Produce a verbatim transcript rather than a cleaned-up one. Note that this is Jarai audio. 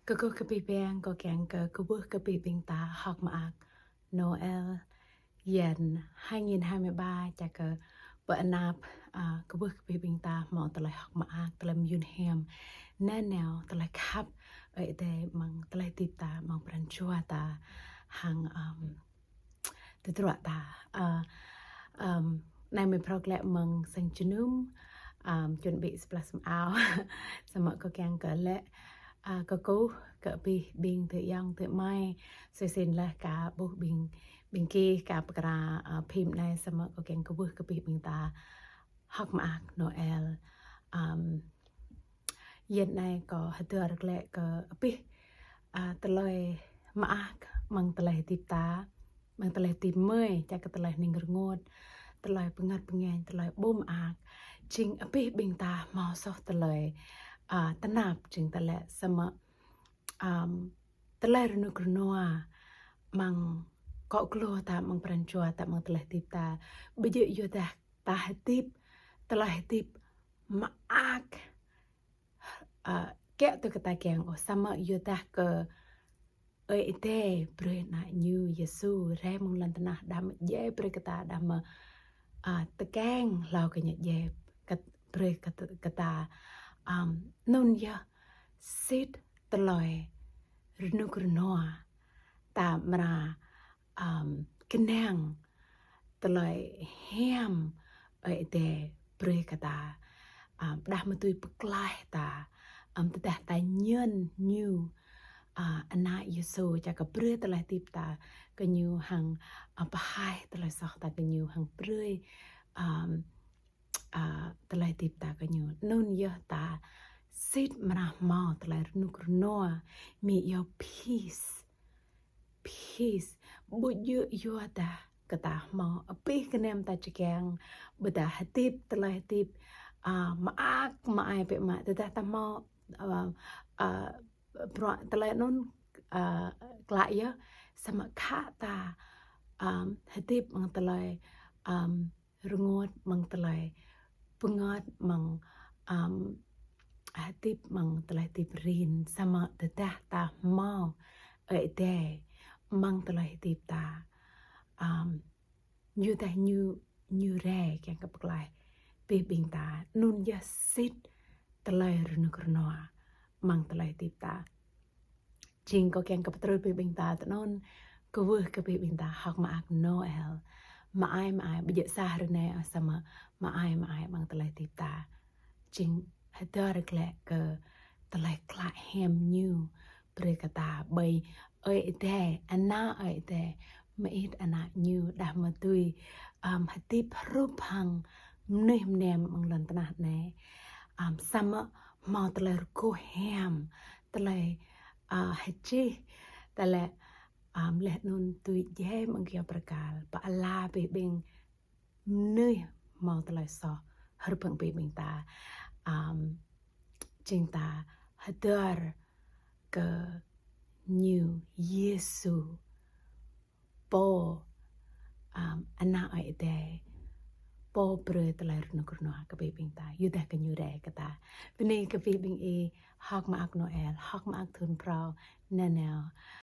Kơkuh kơ abih bang, kâo kiăng kơ kwưh kơ abih ƀing ta hơ̆k mơak Noel Yen hai nghìn hai mươi ba, čang kơ pơanăp, a, kwưh kơ abih ƀing ta hmâo tơlơi hơ̆k mơak, tơlơi mơyun hiam, nanao tơlơi khăp Ơi Adai amăng tơlơi hơdip ta, amăng pran jua ta hăng, ưm, tơdruă ta. A, ưm, anai mơi phrâo glaĭ amăng sang jơnum, ưm, chuẩn bị sơplah sum ao. Samơ̆ kâo kiăng kơ laĭ, a, kơkuh kơ abih ƀing adơi ayŏng adơi amai, sui sĭn laih kâo ƀuh ƀing, ƀing gih kâo pơkra, a, phim anai, samơ̆ kâo kiăng kwưh kơ abih ƀing ta hơ̆k mơak Noel. Ưm, Yen anai kâo hơdơr glaĭ kơ abih, a, tơlơi mơak amăng tơlơi hơdip ta, amăng tơlơi hơdip mơi, čang kơ tơlơi hning rơngot, tơlơi bơngăt bơngañ, tơlơi ƀu mơak. Jing abih ƀing ta hmâo soh tơlơi, a, tơnap, jing tơlơi samơ̆, ưm, tơlơi rơnŭk rơnua amăng akŏ glô ta, amăng pran jua ta, amăng tơlơi hơdip ta. Ƀu djơ̆ yua dah ta hơdip tơlơi hơdip mơak, a, kiăng tui kơ ta kiăng ôh, samơ̆ yua dah kơ Ơi Adai brơi Ană Ñu Yêsu rai mơ̆ng lŏn tơnah, đah mơ̆ djai brơi kơ ta, đah mơ̆, a, tơkeng hlâo kơ Ñu djai kơ, brơi kơ, kơ ta, ưm, anŭn yơh sĭt tơlơi rơnŭk rơnua ta amra, ưm, kơnang tơlơi hiam Ơi Adai brơi kơ ta, ưm, đah mơ̆ tui pơklaih ta, ưm, tơdah ta ñen Ñu, a, Ană Yêsu, čang kơ brơi tơlơi hơdip ta kơ Ñu hăng, a, pơhaih tơlơi soh ta kơ Ñu hăng brơi, ưm, a, tơlơi hơdip ta kơ Ñu. Anŭn yơh ta sĭt amra hmâo tơlơi rơnŭk rơnua, mĭn yơh peace. Peace. Ƀu djơ̆ yua dah kơ ta hmâo abih gơnam ta čơkeng, ƀôdah hơdip tơlơi hơdip, a, mơak mơai biă mă, tơdah ta hmâo, a, a, bruă tơlơi anŭn, a, klă yơh, samơ̆ khă ta, ưm, hơdip amăng tơlơi, ưm, rơngot, amăng tơlơi bơngăt, amăng, ưm, hơdip amăng tơlơi hơdip rin, samơ̆ tơdah ta hmâo Ơi Adai amăng tơlơi hơdip ta, ưm, yua dah Ñu, Ñu rai kiăng kơ pơklaih abih ƀing ta, anŭn yơh sĭt tơlơi rơnŭk rơnua amăng tơlơi hơdip ta. Jing kâo kiăng kơ pơtrut abih ƀing ta tui anŭn, kwưh kơ abih ƀing ta hơ̆k mơak Noel. Mơai mơai, ƀu djơ̆ sa hrơi anai ôh, samơ̆ mơai mơai amăng tơlơi hơdip ta. Jing hơdơr glaĭ kơ tơlơi klă hiam Ñu brơi kơ ta, ƀơi Ơi Adai, Ană Ơi Adai, mơit Ană Ñu, đah mơ̆ tui, ưm, hơdip hrup hăng mơnuih mơnam amăng lŏn tơnah anai. Ưm, samơ̆ hmâo tơlơi rơgoh hiam, tơlơi, a, hơčih, tơlơi, ưm, laih anŭn tui djai amăng kơyâo bơrkal, pơala abih ƀing mơnuih hmâo tơlơi soh hrup hăng abih ƀing ta. Ưm, jing ta hơdơr kơ Ñu Yêsu, Pô, ưm, Ană Ơi Adai, Pô brơi tơlơi rơnŭk rơnua kơ abih ƀing ta, yua dah kơ Ñu rai kơ ta. Bơni kơ abih ƀing ih, hơ̆k mơak Noel, hơ̆k mơak thun phrâo nanao.